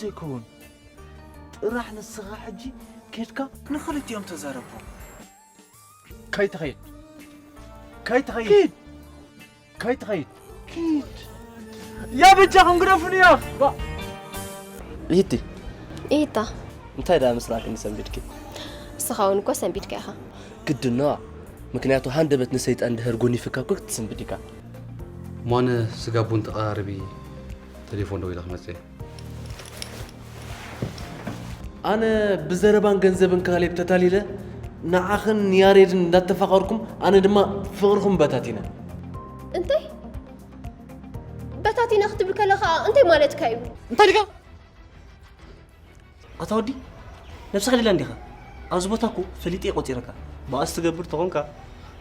ዘይከውን ጥራሕ ንስኻ ሕጂ ኬድካ ንኽልቲኦም ተዛረብኩም። ከይትኸይድ፣ ከይትኸይድ፣ ኪድ፣ ከይትኸይድ፣ ኪድ። ያ በጃኹም ግደፉኒ ያ። ባ- ይህቲ፣ ይህታ። እንታይ ደኣ ምስላ ክንዲ ሰንቢድኪ? እስኻ እውን እኮ ሰንቢድካ ኢኻ። ግድን ነዋ። ምክንያቱ ሃንደበት ንሰይጣን ድህር ጎኒፍካ እኮ ክትስንብድ ኢኻ። ሞነ፣ ስጋ ቡን ተቐራርቢ፣ ቴሌፎን ደው ኢላ ክመጽእ። ኣነ ብዘረባን ገንዘብን ካሌብ ተታሊለ፣ ንዓኽን ንያሬድን እንዳተፋቐርኩም፣ ኣነ ድማ ፍቕርኹም በታቲነ። እንታይ? በታቲነ ክትብል ከለኻ እንታይ ማለትካ እዩ? እንታይ ኢልካ? ኣታ ወዲ፣ ነብስኻ ሌላ እንዲኻ? ኣብዚ ቦታ እኮ ፈሊጠ ቆጺረካ። ባእሲ ትገብር ተኾንካ፣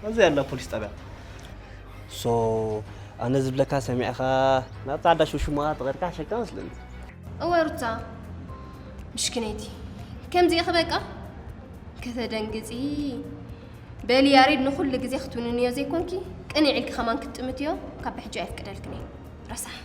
ኣብዚ ኣላ ፖሊስ ጣብያ። ሶ፣ ኣነ ዝብለካ ሰሚዕኻ፣ ናብ ጻዕዳ ሹሽማ ተቐርካ ሓሸካ መስለኒ። እወ ሩታ፣ ምሽክነይቲ፣ ከምዚ ኢኺ በቃ? ከተደንግጺ። በሊ ያሬድ ንኹሉ ግዜ ክትውንንዮ ዘይኮንኪ፣ ቅንዕ ኢልኪ ከማን ክትጥምትዮ፣ ካብ ብሕጂ ኣየፍቅደልክን እየ። ረሳሕ።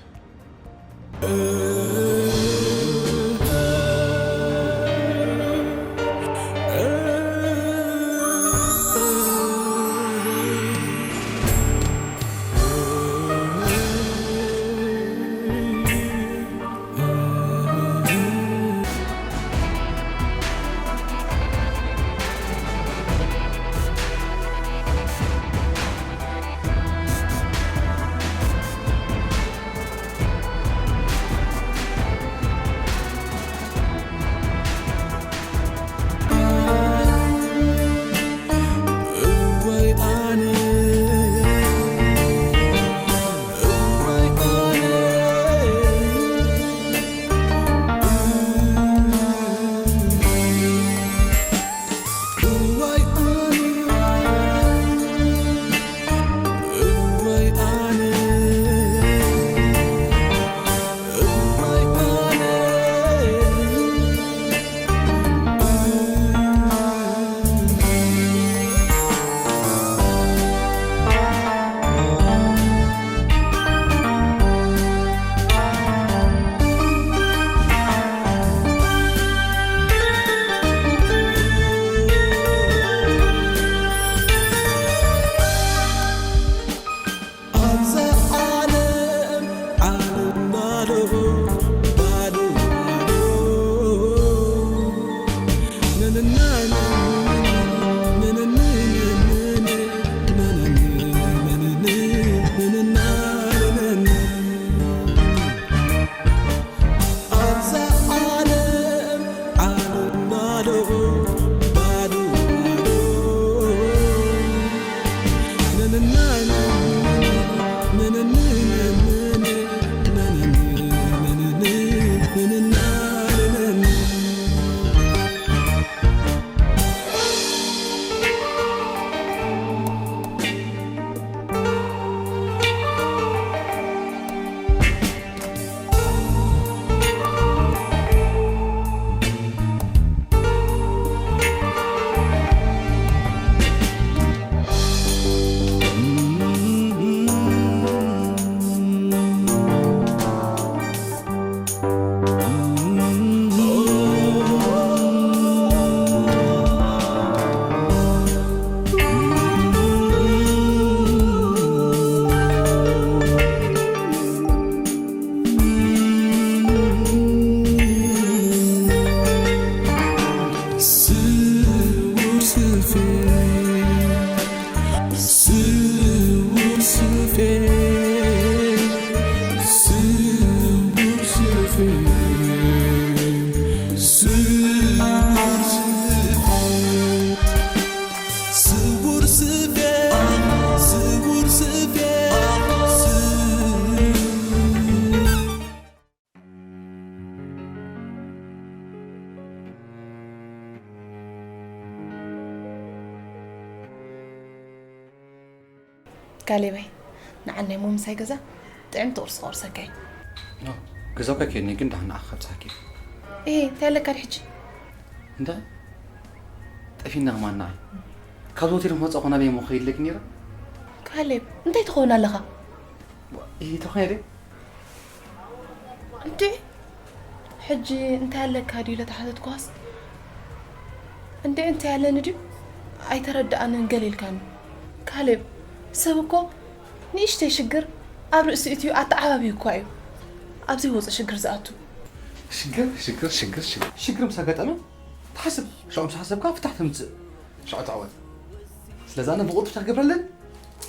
ካሌበይ፣ ንዓናይ ሞ ምሳይ ገዛ ጥዕምቲ ቁርሲ ክቑርሰካ እዩ። ኖ፣ ገዛውካ ከይድኒ ግን ደሓን ንዓኻ ከብጽሓኪ። እሄ፣ እንታይ ኣለካ ድሕጂ? እንታይ? ጠፊና ከማን ንዓይ። ካብዚ ሆቴል ክመጽእ ኮና በይ ሞ ከይድለኪ ነይረ? ካሌብ፣ እንታይ ትኸውን ኣለኻ? ዋ፣ እሄ፣ ተኾነ ደ? እንዴ? ሕጂ እንታይ ኣለካ ድዩ ኢለ ተሓተትኳስ፣ እንዴ እንታይ ኣለኒ ድዩ ኣይተረድኣንን፣ ገለ ኢልካኒ። ካሌብ፣ ሰብ እኮ ንእሽተይ ሽግር ኣብ ርእሲ እትዩ ኣተዓባብዩ እኳ እዩ ኣብ ዘይወፁ ሽግር ዝኣቱ። ሽግር ሽግር ሽግር ሽግር ሽግር ምስ ኣጋጠመ ትሓስብ፣ ሽዑ ምስ ሓሰብካ ፍታሕ ተምፅእ፣ ሽዑ ትዕወት። ስለዚ ኣነ ብቕልጡፍ እንታይ ክገብረለን፣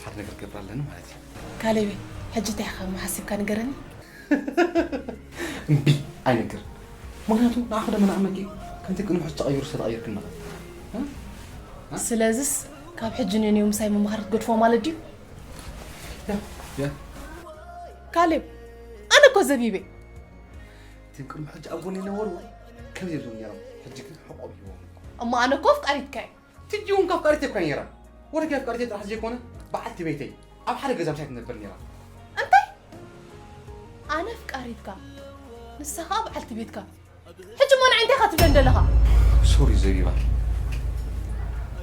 ሓደ ነገር ክገብረለን ማለት እዩ። ካሌበይ፣ ሕጂ እንታይ ኢኻ ሓሲብካ ንገረኒ። እምቢ፣ ኣይነግርን። ምክንያቱ ንዓኹ ደመና ዓመቂ ከምቲ ቅድሚ ሕጂ ተቐይሩ ዝተቐይርክን ንኽእል። ስለዝስ ካብ ሕጂ ንንዩ ምሳይ ምምኻር ክትገድፎ ማለት ድዩ? ያ ያ ካሌብ፣ ኣነ እኮ ዘቢበ። እቲም ቅድሚ ሕጂ ኣብ ጎኒ ነበሩ ከምዚ ኢሎም ነይሮም፣ ሕጂ ግን ሕቆም ሂቦም። እሞ ኣነ እኮ ኣፍቃሪትካ እየ። ትጂ እውን ካብ ኣፍቃሪተይ እኳ ነይራ። ወረኪ ኣፍቃሪተይ ጥራሕ ዘይኮነ በዓልቲ ቤተይ ኣብ ሓደ ገዛ ምሳይ ትነብር ነይራ። እንታይ? ኣነ ኣፍቃሪትካ፣ ንሳ ኸኣ በዓልቲ ቤትካ። ሕጂ እሞ ንዓይ እንታይ ኢኻ ትብለኒ ዘለኻ? ሶሪ ዘቢባ፣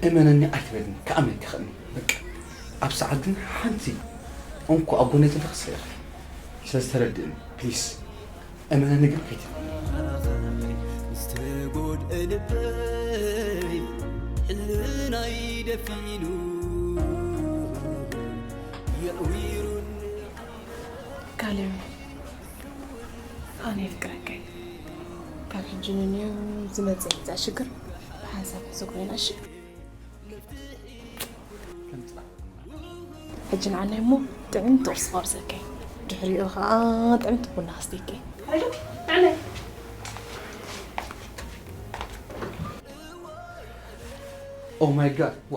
እመነኒ ኣይትበልኒ፣ ክኣምነኪ ይኽእልኒ። በቃ ኣብ ሰዓት ግን ሓንቲ እንኮ ኣብ ጎነይ ዘለኺ ስለ ኢኺ። ስለዚ ተረድእኒ ፕሊስ። እመነኒ ግን ከይትብልኒ። ዝተጎድአ ልበይ ሕልናይ ደፊኑ የዕዊሩኒ። ካሌብ፣ ኣነ የፍቅረካ። ካብ ሕጂ ንንዩ ዝመጽእ ይምጻእ ሽግር ብሓንሳብ ሕዚ ኮይና እሺ። ሕጂ ንዓናይ እሞ ጥዕምቲ ቁርሲ ክቐርሰካ እየ። ድሕሪኡ ኸዓ ጥዕምቲ ቡና ከስተየካ እየ። ኦ ማይ ጋድ፣ ዋ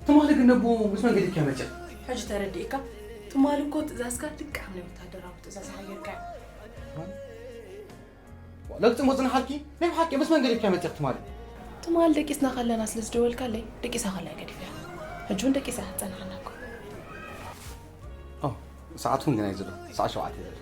ትማሊ ግን ነቦ ምስ መን ገዲፍካ መፂኻ? ሕጂ ተረዲእካ? ትማሊ እኮ ትእዛዝካ ልክዕ ከም ናይ ወታደራዊ ትእዛዝ ሓቢርካ። ለግፂ ሞፅና ሓልኪ ናይ ብሓቂ ምስ መን ገዲፍካ መፂኽ ትማሊ? ትማሊ ደቂስና ከለና ስለ ዝደወልካለይ ደቂሳ ከላ ገዲፈያ። ሕጂ እውን ደቂሳ እያ ትፀንሓና እኮ። ኦ ሰዓት እውን ገና እዩ ዘሎ። ሰዓት ሸውዓተ እዩ ዘሎ።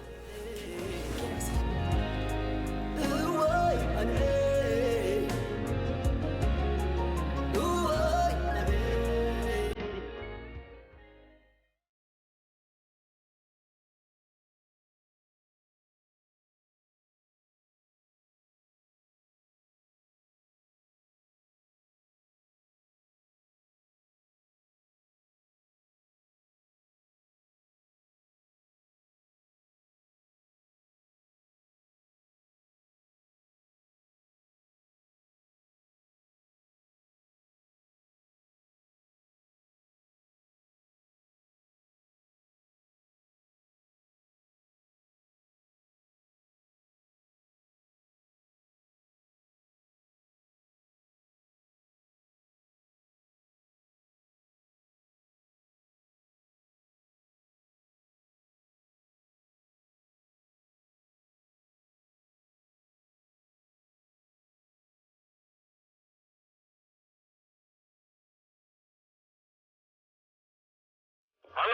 ሃሎ።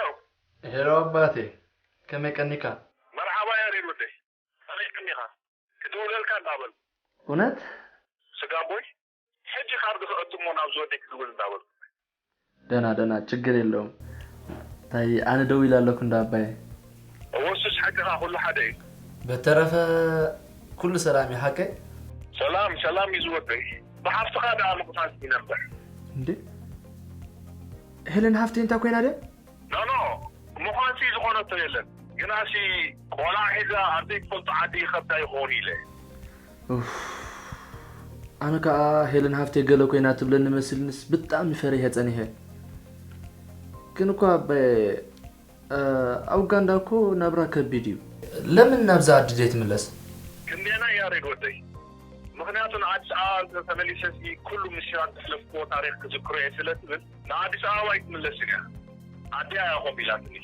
ሄሎ ኣባቴ፣ ከመይ ቀኒካ? መርሓባ ያሬድ ወደይ፣ ከመይ ቀኒኻ? ክድውለልካ እንዳበልኩ። እውነት? ስጋቦይ፣ ሕጂ ካርድ ክእቱ እሞ ናብ ዝወደይ ክድውል እንዳበልኩ። ደና ደና፣ ችግር የለውም። እንታይ ኣነ ደዊለ ኣለኩ እንዳ ኣባየ። እወ እሱስ ሓቅኻ፣ ኩሉ ሓደ እዩ። በተረፈ ኩሉ ሰላም እዩ ሓቀይ? ሰላም ሰላም እዩ ዝወደይ። ብሓፍትኻ ደኣ ምቕሳስ ይነብር። እንዴ ሄለን ሃፍተይ እንታይ ኮይና ድያ? ኖኖ ምዃንሲ ዝኾነቶ የለን። ግናሲ ቆልዓ ሒዛ ኣብ ዘይትፈልጦ ዓዲ ይኸብዳ ይኸውን ኢለ። ኡፍ ኣነ ከኣ ሄለን ሃፍተይ ገለ ኮይና ትብለኒ መሲሉንስ ብጣዕሚ ፈሪሐ ጸኒሐ። ግን እኳ ኣባየ ኣብ ኡጋንዳ እኮ ናብራ ከቢድ እዩ። ለምን ናብዛ ዓዲ ዘይትምለስ? ክንደየናይ ያሬድ ወደይ? ምኽንያቱ ንኣዲስ ኣበባ እንተ ተመሊሰሲ ኩሉ ምስሻን ዘሕለፍክዎ ታሪኽ ክዝክሮ እየ ስለ ትብል ንኣዲስ ኣበባ ኣይትምለስን እያ። ኣደይ እያ ከምኡ ኢላትኒ።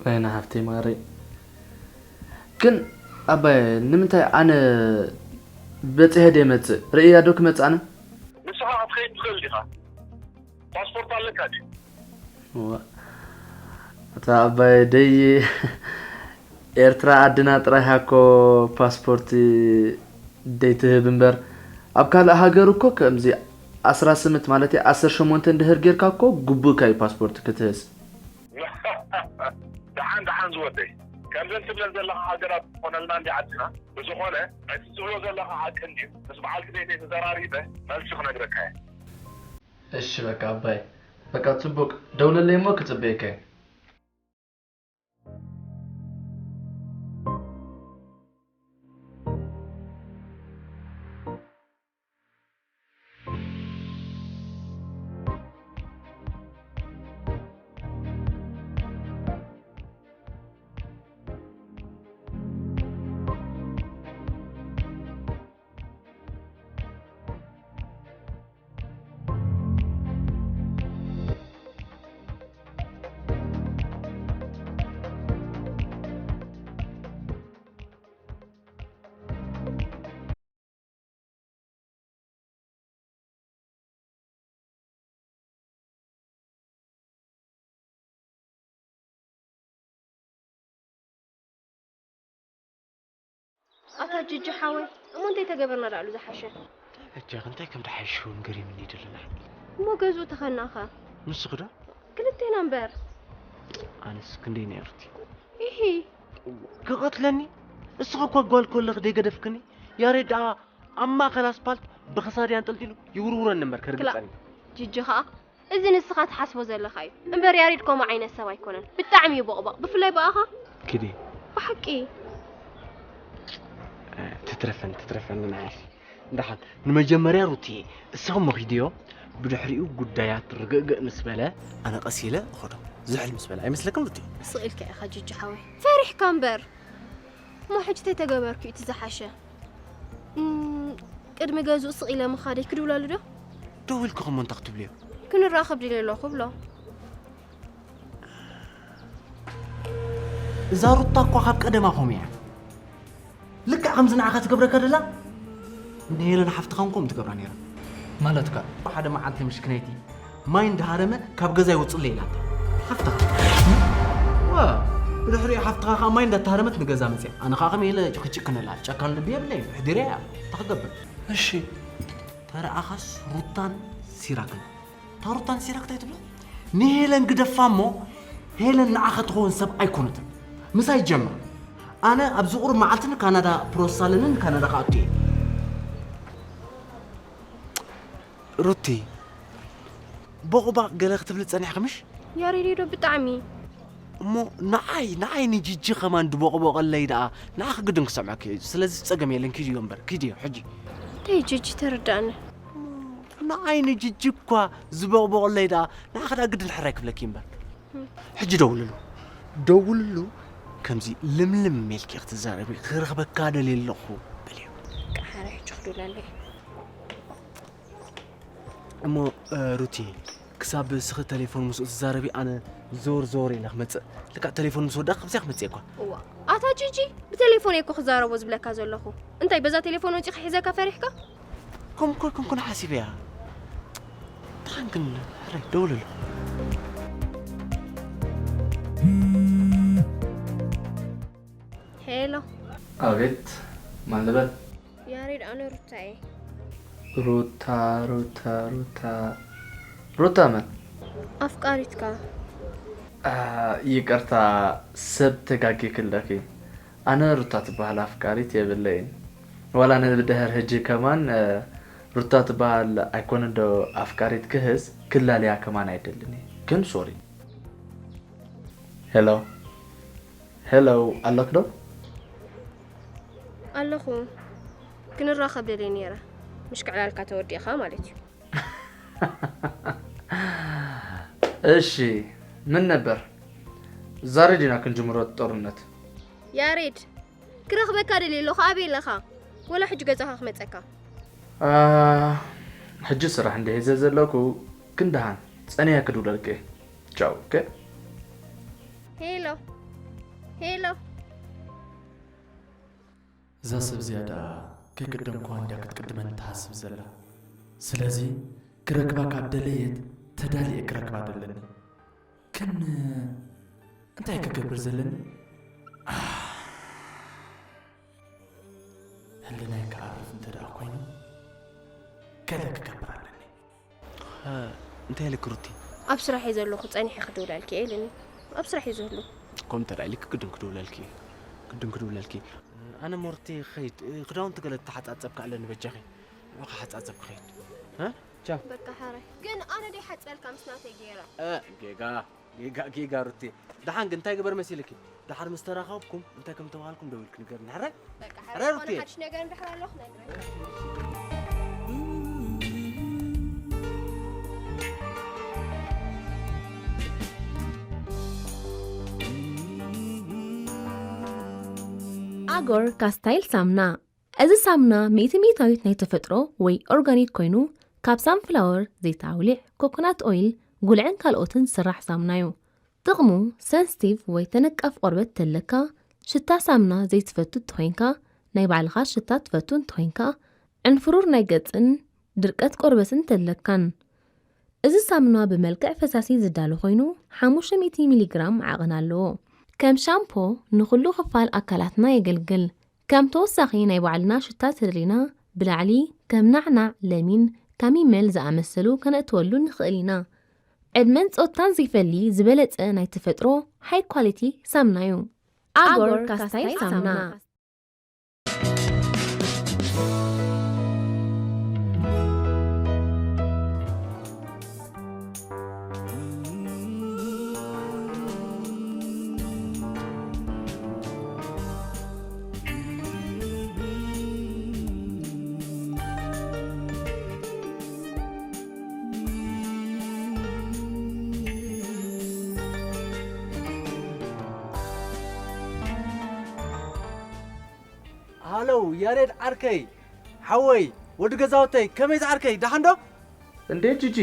ወይኒ ሃፍተይ ማረይ። ግን ኣባየ ንምንታይ ኣነ በጺሐ ድየ መጽእ? ርእያ ዶ ክመጽእ ኣነ? ንስኻ ክትኸይድ ትኽእል ዲኻ? ፓስፖርት ኣለካ ድዩ? እታ ኣባየ ደይ ኤርትራ ዓድና ጥራይ ሃኮ ፓስፖርት ደይትህብ እምበር ኣብ ካልእ ሃገር እኮ ከምዚ ኣስራ ስምንት ማለት ዓሰርተ ሸሞንተ እንድህር ጌርካ እኮ ግቡእካ እዩ ፓስፖርት ክትህዝ። ደሓን ደሓን ዝወደይ ከምዘን ትብለን ዘለኻ ሃገራት ትኾነልና እንዲ ዓድና። ብዝኾነ፣ እቲ ትብሎ ዘለኻ ሓቂ እንድዩ። ምስ በዓልቲ ቤተይ ተዘራሪበ መልሲ ክነግረካ እየ። እሺ በቃ ኣባይ፣ በቃ ጽቡቅ፣ ደውለለይ እሞ ክጽበየካ እየ። ኣታ ጅጂ ሓወይ፣ እሞ እንታይ ተገበርና ደኣሉ ዝሓሸ? በጃኺ እንታይ ከም ድሓይሽ እውን ገሪምኒ እዩ ደለና። እሞ ገዝኡ ተኸናኻ? ንስኺ ዶ? ክልቴና እምበር። ኣነስ ክንደይ ነይሩቲ? ኢሂ። ክቐትለኒ? እስኺ እኳ ጓል ኮለኺ ደይገደፍክኒ? ያሬድ ደኣ ኣብ ማእከል ኣስፓልት ብኽሳድያ ኣንጠልጢሉ ይውርውረኒ እምበር ክላ- ከርግጸኒ። ጅጂ ኸኣ፣ እዚ ንስኻ ትሓስቦ ዘለኻ እዩ እምበር፣ ያሬድ ከምኡ ዓይነት ሰብ ኣይኮነን። ብጣዕሚ እዩ ቦቕባቕ፣ ብፍላይ ብኣኻ። ኪዲ። ብሓቂ። ትትረፈኒ፣ ትትረፈኒ ንዓይሲ። እንዳሓን፣ ንመጀመርያ ሩትዬ፣ እስኺ እሞ ኪድዮ፣ ብድሕሪኡ ጉዳያት ርግእግእ ምስ በለ፣ ኣነ ቀስ ኢለ እኸዶ። ዝሕል ምስ በለ፣ ኣይመስለክን ሩትዬ? ስቕ ኢልካ ኢኻ ጅጂ ሓወይ። ፈሪሕካ እምበር። እሞ ሕጂ እንታይ ተገበርኩ እቲ ዝሓሸ? እም፣ ቅድሚ ገዝኡ ስቕ ኢለ ምኻደይ ክድውለሉ ዶ? ደዊልኩ እሞ እንታይ ክትብልዮ? ክንራኸብ ድልየ ኣለኹ ብሎ። እዛ ሩታ እኳ ካብ ቀደማ ከምኡ እያ። ልክዕ ከምዚ ንዓኻ ትገብረካ ደላ፣ ንሄለን ሓፍትኻ እውን ከምኡ ትገብራ ነይራ። ማለትካ? ሓደ መዓልቲ ምሽክነይቲ ማይ እንዳሃረመ ካብ ገዛ ይወፅለይ ኢላታ። ሓፍትኻ። ዋ፣ ብድሕሪኡ ሓፍትኻ ከዓ ማይ እንዳተሃረመት ንገዛ መፅያ። ኣነ ከዓ ከመይ ኢለ ጭቕጭቅ ክነላ፣ ጨካን ልቢ የብለይን፣ ሕዲረያ እያ። እንታይ ክገብር? እሺ። ተረኣኻስ ሩታን ሲራክን። እታ ሩታን ሲራክ እንታይ ትብሎ? ንሄለን ግደፋ እሞ፣ ሄለን ንዓኻ ትኸውን ሰብ ኣይኮነትን። ምሳይ ጀምር። ኣነ ኣብዚ ቁሩብ መዓልቲ ንካናዳ ፕሮሳለንን ካናዳ ክኣቱ እየ። ሩቲ፣ ቦቕባቕ ገለ ክትብሊ ጸኒሕኪ ምሽ? ያሬድ ዶ ብጣዕሚ። እሞ ንዓይ፣ ንዓይ ንጂጂ ከማን ድቦቕቦቐለይ ደኣ፣ ንዓኺ ግድን ክሰምዐኪ እዩ። ስለዚ ጸገም የለን፣ ኪድዮ እምበር፣ ኪድዮ ሕጂ። እንታይ ጂጂ ተረዳእኒ። ንዓይ ንጂጂ እኳ ዝቦቕቦቐለይ ደኣ፣ ንዓኺ ደኣ ግድን ሕራይ ክብለኪ እምበር። ሕጂ ደውልሉ። ደውልሉ፣ ከምዚ ልምልም ኢልኪ ክትዛረቢ ክረኽበካ ደልየ ኣለኹ በልዮ። ቃ ሕራይ ሕጂ ክድውለለይ። እሞ፣ እ፣ ሩቲ፣ ክሳብ እስኺ ተሌፎን ምስኡ ትዛረቢ ኣነ ዘወር ዘወር ኢለ ክመጽእ። ልክዕ ተሌፎን ምስ ወደኣ ካብዚኣ ክመጽእ እኳ። እዋ፣ ኣታ ጂጂ፣ ብተሌፎን እየ እኮ ክዛረቦ ዝብለካ ዘለኹ። እንታይ በዛ ቴሌፎን ወጺኻ ሒዘካ ፈሪሕካ? ከም እኮ ኣይኮንኩን ሓሲበያ። ደሓን ግን፣ ሕራይ፣ ደውለሉ። ሄሎ። ኣቤት፣ ማን ልበል? ያሬድ፣ ኣነ ሩታ እየ። ሩታ፣ ሩታ፣ ሩታ። ሩታ መን? ኣፍቃሪትካ። ኣ፣ ይቅርታ፣ ሰብ ተጋጊኪ ኣለኺ። ኣነ ሩታ ትበሃል ኣፍቃሪት የብለይን። ዋላ ንድሕር ሕጂ ከማን፣ እ፣ ሩታ ትበሃል ኣይኮነን ዶ ኣፍቃሪት ክህዝ፣ ክላለያ ከማን ኣይደልን እየ። ግን ሶሪ። ሄሎ፣ ሄሎ፣ ኣለክ ዶ? ኣለኹ። ክንራኸብ ደልየ ነይረ። ምሽ ክዕላልካ ተወዲእኻ ማለት እዩ። እሺ፣ ምን ነበር? ዛሬ ዲና ክንጅምሮ ጦርነት? ያሬድ፣ ክረኽበካ ደልየ ኣለኹ። ኣበይ ኣለኻ? ወላ ሕጂ ገዛኻ ክመጸካ? ኣ፣ ሕጂ ስራሕ እንደ ሒዘ ዘለኹ፣ ግን ደሓን ጸኒሐ ክድውለልኪ እየ። ቻው፣ ኦኬ? ሄሎ፣ ሄሎ። እዛ ሰብ እዚኣ ደኣ ከይቀደምኩዋ እንድያ ክትቅድመኒ ትሓስብ ዘላ። ስለዚ ክረክባ ካብ ደለየት ተዳልየ ክረክባ ደለኒ። ግን እንታይ ክገብር ዘለኒ? ኣህ፣ ህልናይ ክዓርፍ እንተ ደኣ ኮይኑ ገለ ክገብር ኣለኒ። ኸ እንታይ ኢልኪ ሩቲ? ኣብ ስራሕ እየ ዘለኹ፣ ጸኒሐ ክድውለልኪ እየ ኢሉኒ። ኣብ ስራሕ እዩ ዘሎ። ኮምፒተር ኣይልክ ግድን ክድውለልኪ እዩ። ግድን ክድውለልኪ። ኣነ ሞርቲ ኸይድ፣ ክዳውንቲ ገለ ተሓጻጸብካ ኣለኒ በጃኺ። ንዑ ክሓጻጸብ ክኸይድ። እ? ቻው። በቃ ሓራይ። ግን ኣነ ደይ ሓጸልካ ምስ ናተይ ገይረ። እ፣ ጌጋ፣ ጌጋ፣ ጌጋ ሩቴ። ደሓን ግን እንታይ ግበር መሲልኪ? ደሓር ምስ ተራኸብኩም እንታይ ከም ተባሃልኩም ደው ኢልክ ንገርኒ። ሕራይ? በቃ ሕራይ ሕራይ ሩቴ። ዝኾነ ሓድሽ ነገር እንድሕር ኣሎ ክነግረካ። ኣጎር ካስታይል ሳምና። እዚ ሳምና ሚእቲ ሚእታዊት ናይ ተፈጥሮ ወይ ኦርጋኒክ ኮይኑ ካብ ሳንፍላወር፣ ዘይት ኣውሊዕ፣ ኮኮናት ኦይል፣ ጉልዕን ካልኦትን ዝስራሕ ሳምና እዩ። ጥቕሙ፣ ሰንስቲቭ ወይ ተነቃፍ ቆርበት ተለካ፣ ሽታ ሳምና ዘይትፈቱ እንተኾይንካ፣ ናይ ባዕልኻ ሽታ ትፈቱ እንተኾይንካ፣ ዕንፍሩር ናይ ገጽን ድርቀት ቆርበትን ተለካን። እዚ ሳምና ብመልክዕ ፈሳሲ ዝዳሎ ኮይኑ፣ ሓሙሽተ ሚእቲ ሚሊግራም ዓቐን ኣለዎ። ከም ሻምፖ ንኹሉ ክፋል ኣካላትና የገልግል። ከም ተወሳኺ ናይ ባዕልና ሽታ ተደሊና፣ ብላዕሊ ከም ናዕናዕ፣ ለሚን፣ ካሚመል ዝኣመሰሉ ከነእትወሉ ንኽእል ኢና። ዕድመን ጾታን ዘይፈሊ ዝበለጸ ናይ ተፈጥሮ ሃይ ኳሊቲ ሳምና እዩ። ኣጎር ካስታይል ሳምና። ሃሎ ያሬድ ዓርከይ፣ ሓወይ፣ ወዲ ገዛውተይ፣ ከመይ ዝዓርከይ፣ ደሓን ዶ? እንዴት ጂጂ?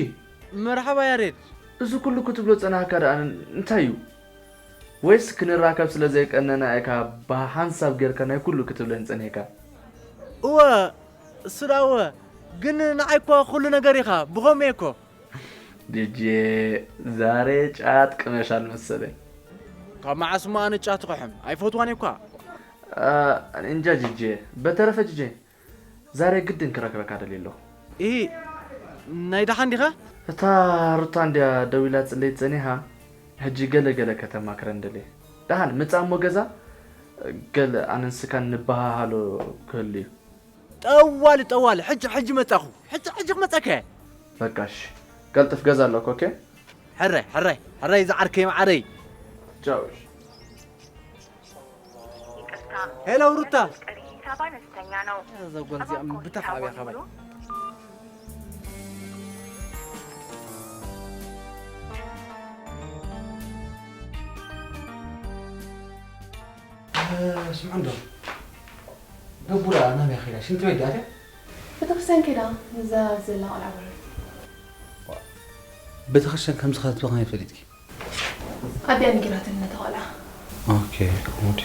መርሓባ ያሬድ። እዚ ኩሉ ክትብሎ ጸናሕካ ደኣ እንታይ እዩ? ወይስ ክንራከብ ስለ ዘይቀነና ኢኻ ብሓንሳብ ጌርካ ናይ ኩሉ ክትብለኒ ጸኒሕካ? እወ፣ እሱ ደኣ እወ። ግን ንዓይ እኮ ኩሉ ነገር ኢኻ፣ ብኸምኡ እየ እኮ። ጂጂ፣ ዛሬ ጫት ቅመሻል መሰለኝ። ካብ መዓስ እሞ ኣነ ጫት ክሕም ኣይፈትዋን እኳ። አ፣ እንጃ ጂጂ። በተረፈ ጂጂ፣ ዛሬ ግድን ክረክበካ ደልየ ኣለኹ። ኢ፣ ናይ ደሓን ዲኻ? እታ ሩታ እንድያ ደዊላ ጽለይ ጸኒሓ፣ ሕጂ ገለ ገለ ከተማክረን ደልየ። ደሓን ምጻእ እሞ ገዛ፣ ገለ ኣነን ስካን ንበሃሃሎ ክህሉ እዩ። ጠዋሊ፣ ጠዋሊ፣ ሕጂ፣ ሕጂ መጻኹ። ሕጂ፣ ሕጂ ክመጸካ እየ። በቃ እሺ፣ ቀልጥፍ ገዛ ኣለኩ፣ ኦኬ? ሕራይ፣ ሕራይ፣ ሕራይ፣ ዝዓርከይ መዓረይ። ቻው፣ እሺ። ይቅርታ፣ ሄሎ፣ ሩታ። የጥሪ ሂሳብ አነስተኛ ነው። እዛ ጓል እዚኣ እባክዎ ብታፍ ዓብያ ሂሳቦን ካባይ። ይሙሉ። ስምዑ እንዶ፣ ገቡራ ናበይ ኸይዳ? ሽንቲ ቤት ድያ? ቤተክርስትያን ከይዳ፣ ንዛ ዘላ ቆልዓ በረር። ቤተክርስትያን ከም ዝኸደት ብኸመይ ፈሊጥኪ? ኣዲኣ ነጊራትኒ ነታ ቆልዓ። ኦኬ፣ ሙድ።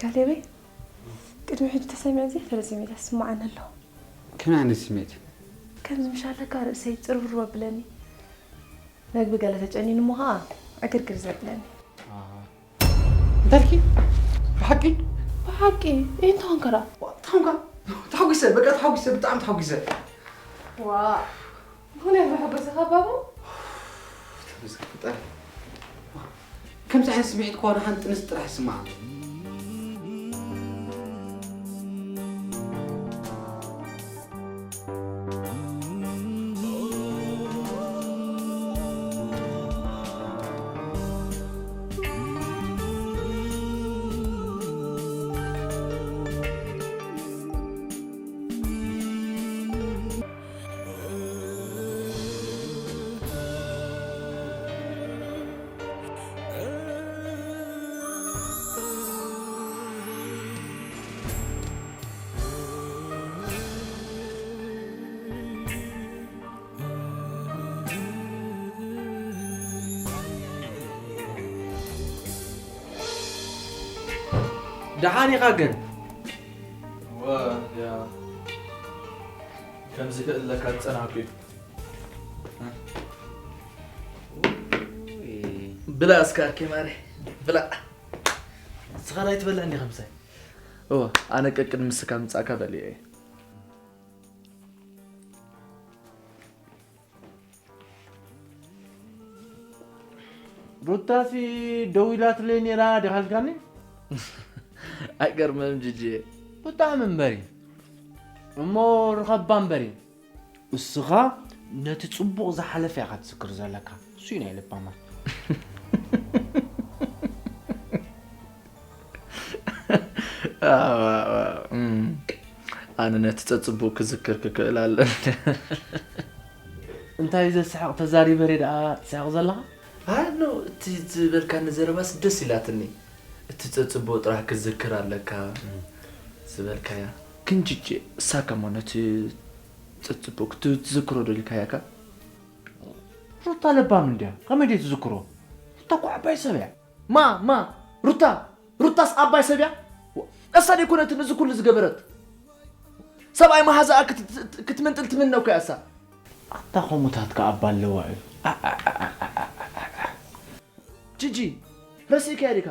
ካሌበይ፣ ቅድሚ ሕጂ ተሰሚዑ ዘይፈልጥ ስምዒት ይስምዓኒ ኣሎ። ከመይ ዓይነት ስምዒት? ከምዚ ምሽ ኣለካ ርእሰይ ጽርብርብ ኣብለኒ። መግቢ ገለ ተጨኒኑ እሞ ኸኣ ዕግርግር ዘብለኒ። ኣሃ። እንታይ ኢልኪ? ብሓቂ? ብሓቂ? እንታይ ኾንካ ደኣ? እንታይ ኾንካ? ተሓጒሰ፣ በቃ ተሓጒሰ፣ ብጣዕሚ ተሓጒሰ። ዋእ፣ ምኽንያት መሐጎሲኻ ባቡ? ተመስገን ፈጣሪ። ከምዚ ዓይነት ስምዒት እኮ ንሓንቲ ኣንስቲ ጥራሕ ይስምዓ። ደሓን ኢኻ ግን? እወ፣ ከምዚ ክእለካ ዝጸናሕኩ እዩ። ብላ እስከ ኣርኬ ማሬ፣ ብላ። ንስኻ ኣይትበልዕ እንዲኻ ምሳይ? እወ፣ ኣነ ቀቅድ ምስካ ምጻእካ በሊዐ እየ። ሩታሲ ደዊላትለይ ነይራ ዲኻ ኢልካኒ? ኣይገርምህን ጅጅየ። ብጣዕሚ እምበሪ። እሞ ርኸባ እምበሪ። እስኻ ነቲ ጽቡቕ ዝሓለፈ ኢኻ ትዝክር ዘለካ። እሱ እዩ ናይ ለባማት። ኣነ ነቲ ጸጽቡቕ ክዝክር ክክእል ኣለኒ። እንታይ ዘስሕቕ ተዛሪበ ደኣ ትስሕቕ ዘለኻ? ኣኖ እቲ ዝበልካኒ ዘረባስ ደስ ኢላትኒ። እቲ ጸጽቡቕ ጥራሕ ክዝክር ኣለካ ዝበልካያ። ክንጅጭ እሳካ እሞ ነቲ ጸጽቡቕ ክትዝክሮ ደሊካያካ? ሩታ ለባም እንድያ፣ ከመይ ደይ ትዝክሮ? ሩታ እኮ ዓባይ ሰብ እያ። ማ ማ ሩታ ሩታስ ዓባይ ሰብ እያ። እሳ ደይኮነትን እዚ ኩሉ ዝገበረት? ሰብኣይ መሓዛኣ ክትመንጥል ትምነ እኮ እያ እሳ። ኣታ ከምኡታት ከኣ ኣባ ኣለዋ እዩ። ጂጂ፣ ረሲእካያ ዲካ?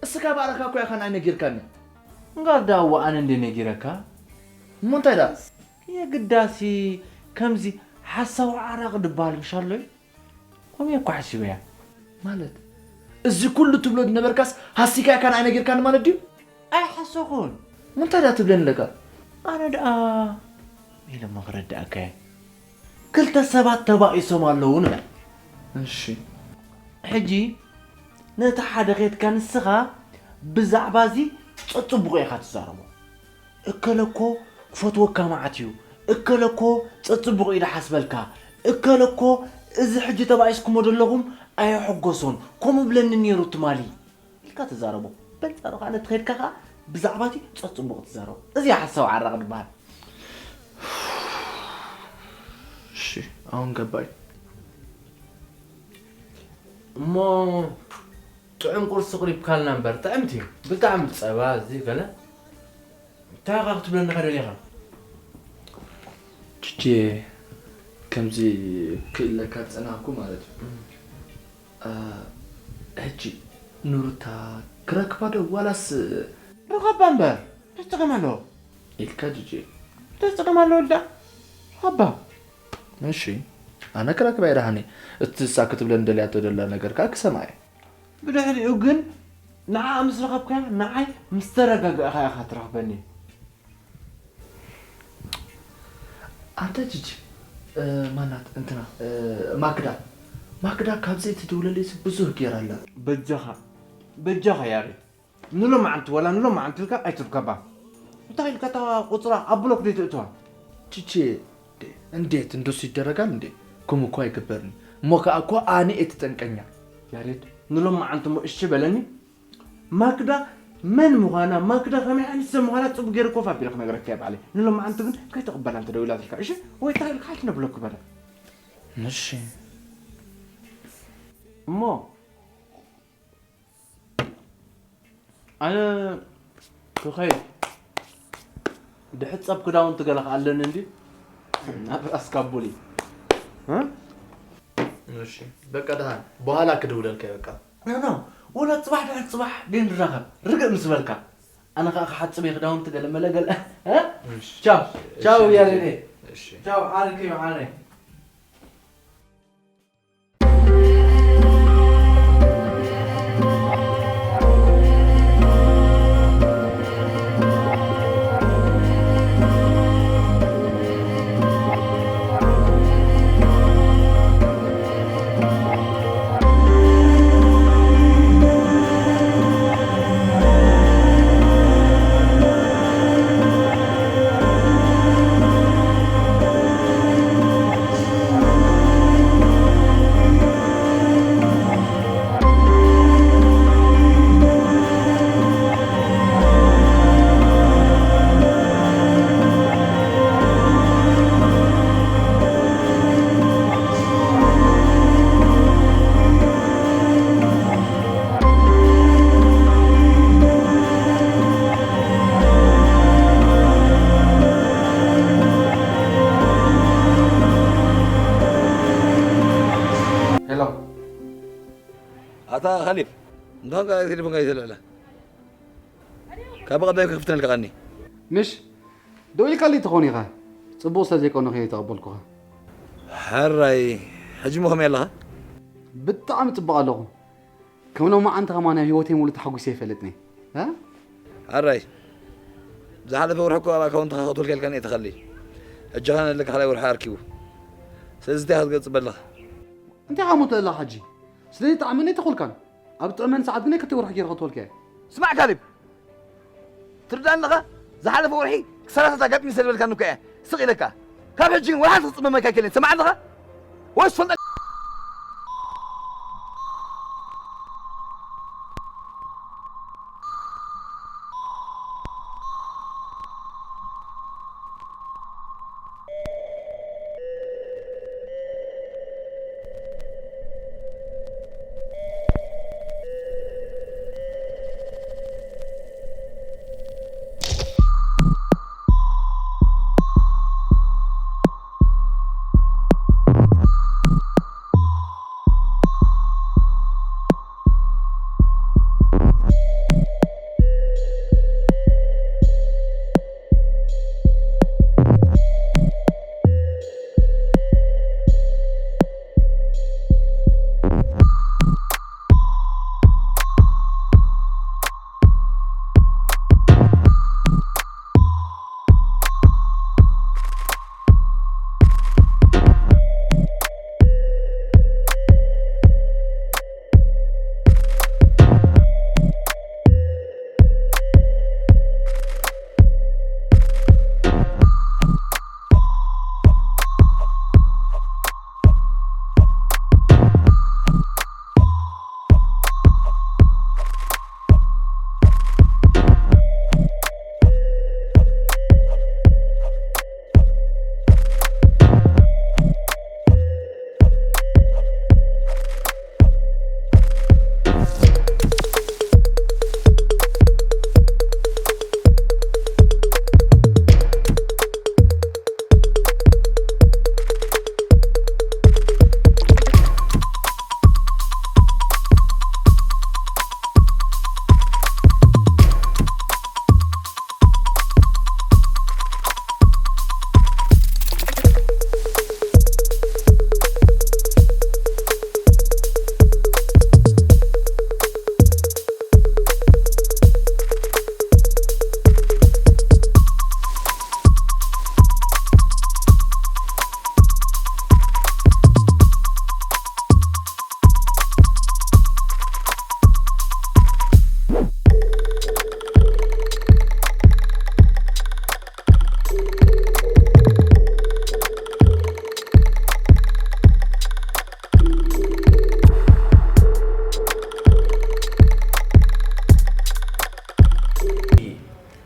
እስካ ባዕልካ እኮ ኢካ ንዓይ ነጊርካኒ። እንጋር ደኣ እዋ ኣነ እንደ ነጊረካ። እሞ እንታይ ደኣ? የግዳሲ ከምዚ ሓሳዊ ዓራቂ ድበሃል ምሽ ኣሎ እዩ። ከምኡ እየ እኮ ሓሲበያ። ማለት፣ እዚ ኩሉ ትብሎ ዝነበርካስ ሃሲካ ኢካ ንዓይ ነጊርካኒ ማለት ድዩ? ኣይሓሰኹን። እንታይ ደኣ ትብለኒ ኣለካ? ኣነ ደኣ ኢለ እሞ ክረድኣካ እየ። ክልተ ሰባት ተባኢሶም ኣለዉ ንበል። እሺ። ሕጂ ነቲ ሓደ ኬድካ ንስኻ ብዛዕባ እዚ ጸጽቡቑ ኢኻ ትዛረቦ። እከለ እኮ ክፈትወካ መዓት እዩ፣ እከለ እኮ ጸጽቡቕ እዩ ደሓስበልካ፣ እከለ እኮ እዚ ሕጂ ተባኢስኩሞ ዘለኹም ኣየሐጎሶን፣ ከምኡ ብለኒ ነይሩ ትማሊ ኢልካ ትዛረቦ። በንጻሩ ከኣ ነቲ ኸድካ ከኣ ብዛዕባ እቲ ጸጽቡቕ ትዛረቦ። እዚ እዩ ሓሳዊ ዓራቕ ዝበሃል። እሺ፣ ኣሁን ገባኝ። እሞ ጥዑም ቁርሲ ኣቕሪብካልና እምበር፣ ጥዕምቲ። ብጣዕሚ ጸባ፣ እዚ ገለ። እንታይ ኢኻ ክትብለኒ ከ ደሊኻ? ችቼ፣ ከምዚ ክእለካ ዝጸናሕኩ ማለት እዩ። እም። አ፣ ሕጂ ንሩታ ክረክባ ዶ ዋላስ? ርኸባ እምበር፣ እንታይ ጸገም ኣለዎ? ኢልካ ጅጄ። እንታይ ጸገም ኣለዎ ወልዳ? ርኸባ። እሺ፣ ኣነ ክረክባ እየ ደሓኒ። እቲ እሳ ክትብለኒ ደልያቶ ደላ ነገር ከኣ ክሰምዓ እየ። ብድሕሪኡ ግን ንዓኣ ምስ ረኸብካያ፣ ንዓይ ምስ ተረጋጋእካ ኢኻ ትረኽበኒ። ኣንተ ጂጂ፣ እ፣ ማናት እንትና፣ እ፣ ማክዳ። ማክዳ ካብ ዘይትድውለለይሲ ብዙህ ገይራ ኣላ። በጃኻ፣ በጃኻ ያሬድ። ንሎማዓንቲ ወላ ንሎማዓንቲ ኢልካ ኣይትርከባ። እንታይ ኢልካ እታ ቁጽራ ኣብ ብሎክ ደይትእትዋ? ቺቺ፣ እንዴት እንደሱ ይደረጋል እንዴ? ከምኡ እኮ ኣይግበርን። እሞ ከኣ እኮ ኣነ እየ ተጠንቀኛ። ያሬድ፣ ንሎማዓንቲ እሞ እሺ በለኒ። ማክዳ መን ምዃና፣ ማክዳ ከመይ ዓይነት ሰብ ምዃና ጽቡቅ ገይረ ኮፍ ኣቢለ ክነግረካ እየ ባዕለይ። ንሎማዓንቲ ግን ከይትቕበላ እንተ ደዊላትልካ፣ እሺ? ወይ እንታይ ኢልካ ሓልፍ ነብለኩ በለ። እሺ። እሞ ኣነ ክኸይድ ድሕጸብ ክዳውንቲ ገለ ከኣለኒ እንዲ ናብ ራስ ካቡሊ። እ? እሺ፣ በቃ ደሓን፣ በኋላ ክድውለልካ እየ፣ በቃ። ኖ፣ ኖ፣ ወላ ጽባሕ ድሕሪ ጽባሕ ደይ ንራኸብ፣ ርግእ ምስ በልካ። ኣነ ኸኣ ክሓጽብ እየ ክዳውንቲ ገለ መለ ገለ። እ? እሺ፣ ቻው፣ እሺ፣ ቻው፣ እሺ፣ ያሬዴ። እሺ። ቻው፣ ዓርከይ መዓረይ። ኣታ ኻሊብ፣ እንኳን ቴሌፎን ጋር የተለለ ካብ ቀዳይ ክፍትነልካ ቀኒ። ምሽ? ደው ኢልካለይ ትኾን ኢኻ። ጽቡቕ ስለ ዘይኮንኹ እየ ተቐበልኩኻ። ሕራይ፣ ሕጂ እሞ ከመይ ኣለኻ? ብጣዕሚ ጽቡቕ ኣለኹ። ከም ሎማዓንቲ ከማን ኣብ ህይወተይ ሙሉእ ተሓጒሰ ኣይፈልጥን እየ። እ? ሕራይ፣ ዝሓለፈ ወርሒ እኮ ኣብ ኣካውንትኻ ከእትወልካ ኢልካኒ እየ ተኸሊ። ሕጂ ኸኣ ነለካ ካልኣይ ወርሒ ኣርኪቡ። ስለዚ እንታይ ኢኻ ትገጽ በለኻ? እንታይ ኢኻ ሞት ዘለኻ ሕጂ? ስለዚ ጥዕመኒ ኣይተኾልካን። ኣብ ጥዕመኒ ሰዓት ግን ክልተ ወርሒ ገይረ ከእትወልካ እየ። ስማዕ ካሌብ፣ ትርዳእ ኣለኻ? ዝሓለፈ ወርሒ ክሳራታት ኣጋጢሚ ስለ ዝበልካኒ እኮ እየ ስቕ ኢለካ። ካብ ሕጂ ግን ወላ ሓንቲ ክትጽመመካ ኣይክእልን። ትሰምዕ ኣለኻ? ወይስ ትፈልጠ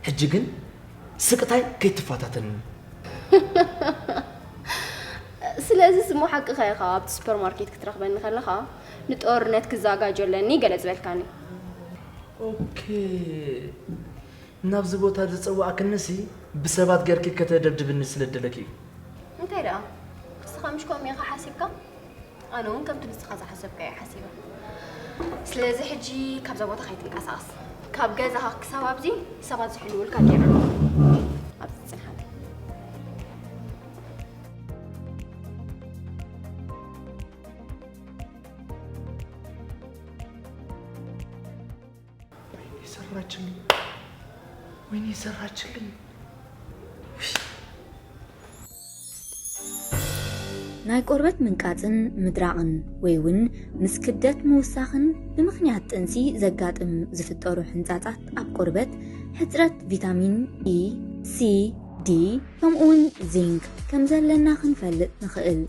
ሕጂ ግን ስቅታይ ከይትፈታተንኒ። ስለዚ ስሙ ሓቅኻ ኢኻ። ኣብቲ ሱፐርማርኬት ክትረኽበኒ ከለኻ ንጦርነት ክዘጋጀለኒ ገለ ዝበልካኒ። ኦኬ፣ ናብዚ ቦታ ዝጸዋዕክንሲ ብሰባት ገርኪ ከተደብድብኒ ስለ ደለኪ እዩ። እንታይ ደኣ? ንስኻ ምሽ ከምኡ ኢኻ ሓሲብካ? ኣነ እውን ከምቲ ንስኻ ዝሓሰብካዮ እየ ሓሲበ። ስለዚ ሕጂ ካብዛ ቦታ ከይትንቀሳቐስ። ካብ ገዛኻ ክሳብ ኣብዚ ሰባት ዝሕልውልካ ገይረ ኣለኹ። ኣብዚ ጽንሓለይ። ወይኔ ሰራችልኝ፣ ወይኔ ሰራችልኝ። ናይ ቆርበት ምንቃጽን ምድራቕን ወይ እውን ምስ ክብደት ምውሳኽን ብምኽንያት ጥንሲ ዘጋጥም ዝፍጠሩ ሕንጻጻት ኣብ ቆርበት፣ ሕጽረት ቪታሚን ኢ፣ ሲ፣ ዲ፣ ከምኡውን ዚንክ ከም ዘለና ክንፈልጥ ንኽእል።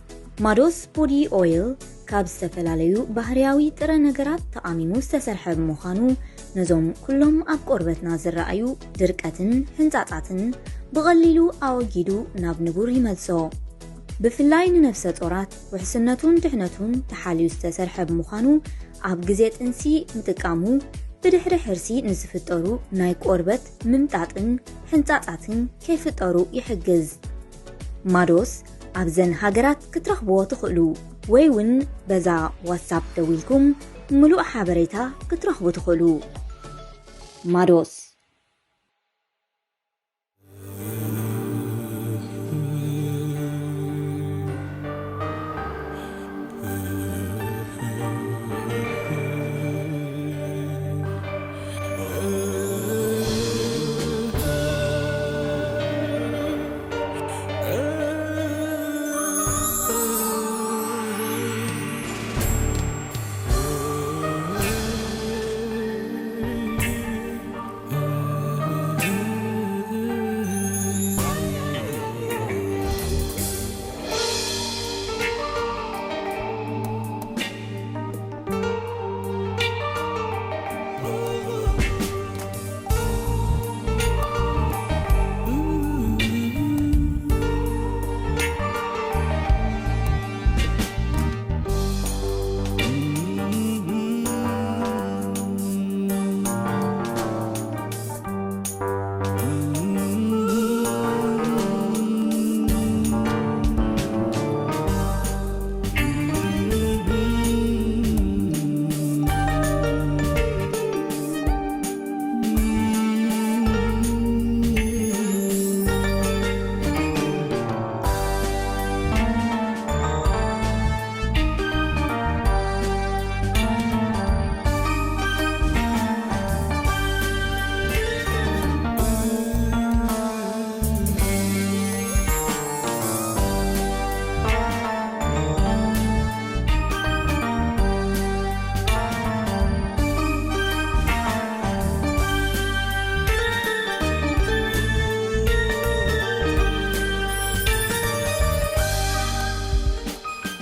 ማዶስ ቦዲ ኦይል ካብ ዝተፈላለዩ ባህርያዊ ጥረ ነገራት ተቓሚሙ ዝተሰርሐ ብምዃኑ፣ ነዞም ኩሎም ኣብ ቆርበትና ዝረኣዩ ድርቀትን ሕንጻጻትን ብቐሊሉ ኣወጊዱ ናብ ንቡር ይመልሶ። ብፍላይ ንነፍሰ ጾራት ውሕስነቱን ድሕነቱን ተሓልዩ ዝተሰርሐ ብምዃኑ፣ ኣብ ግዜ ጥንሲ ምጥቃሙ ብድሕሪ ሕርሲ ንዝፍጠሩ ናይ ቆርበት ምምጣጥን ሕንጻጻትን ከይፍጠሩ ይሕግዝ። ማዶስ ኣብዘን ሃገራት ክትረኽብዎ ትኽእሉ፣ ወይ እውን በዛ ዋትሳፕ ደዊልኩም ምሉእ ሓበሬታ ክትረኽቡ ትኽእሉ። ማዶስ።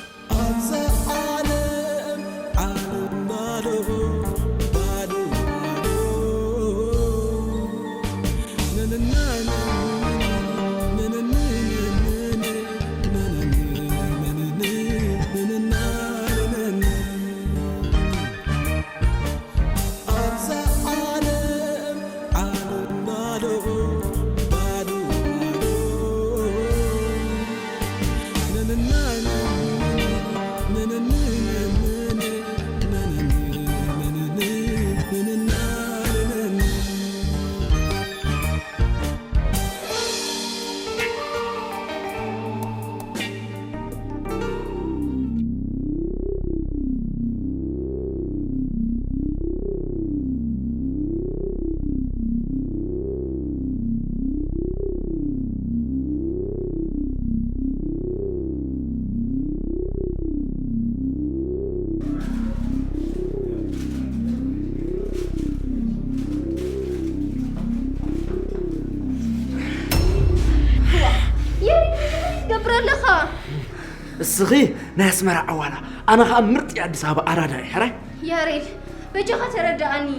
ኣብዛ ዓለም፣ ዓለም ባዶ፣ ባዶ፣ ባዶ። ትገብር ኣለኻ? እስኺ ናይ ኣስመራ ዓዋላ፣ ኣነ ኸኣ ምርጥ ኣዲስ ኣበባ ኣራዳ እየ። ሕራይ ያሬድ፣ በጃኻ ተረዳኣኒ።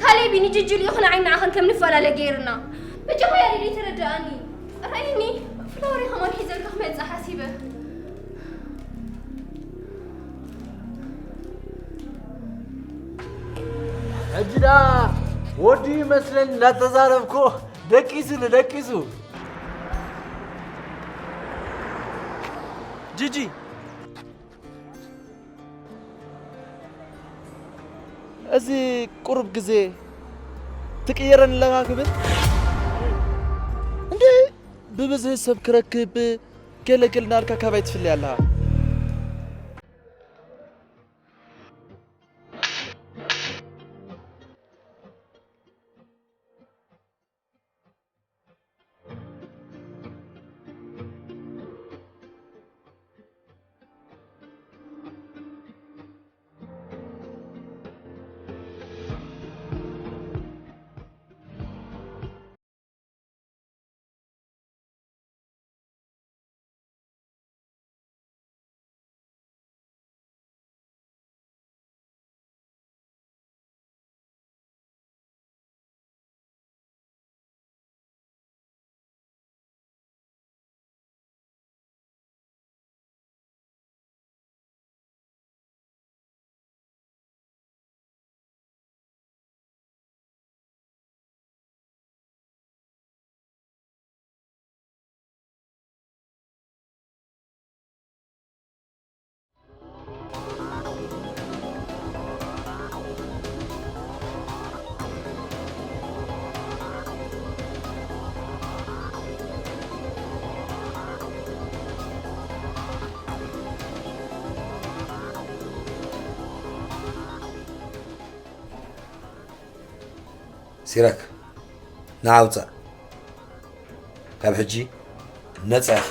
ካሌብ ንጅጅ ልኢኹ ንዓይን ንዓኽን ከም ንፈላለ ገይርና። በጃኻ ያሬድ ተረዳኣኒ። ራይኒ፣ ፍላወር ከማን ሒዘልካ ክመጽእ ሓሲበ። ሕጂ ደኣ ወዲ ይመስለኒ እንዳተዛረብኩ ደቂሱኒ ደቂሱ። ጂጂ፣ እዚ ቁሩብ ግዜ ትቅየረኒ ኣለኻ ክብል እንዴ? ብብዝሒ ሰብ ክረክብ ገለ ገለ እናልካ ካባይ ትፍለይ ኣለኻ። ሲራክ፣ ንዓ ውጻእ። ካብ ሕጂ ነጻ ኢኻ።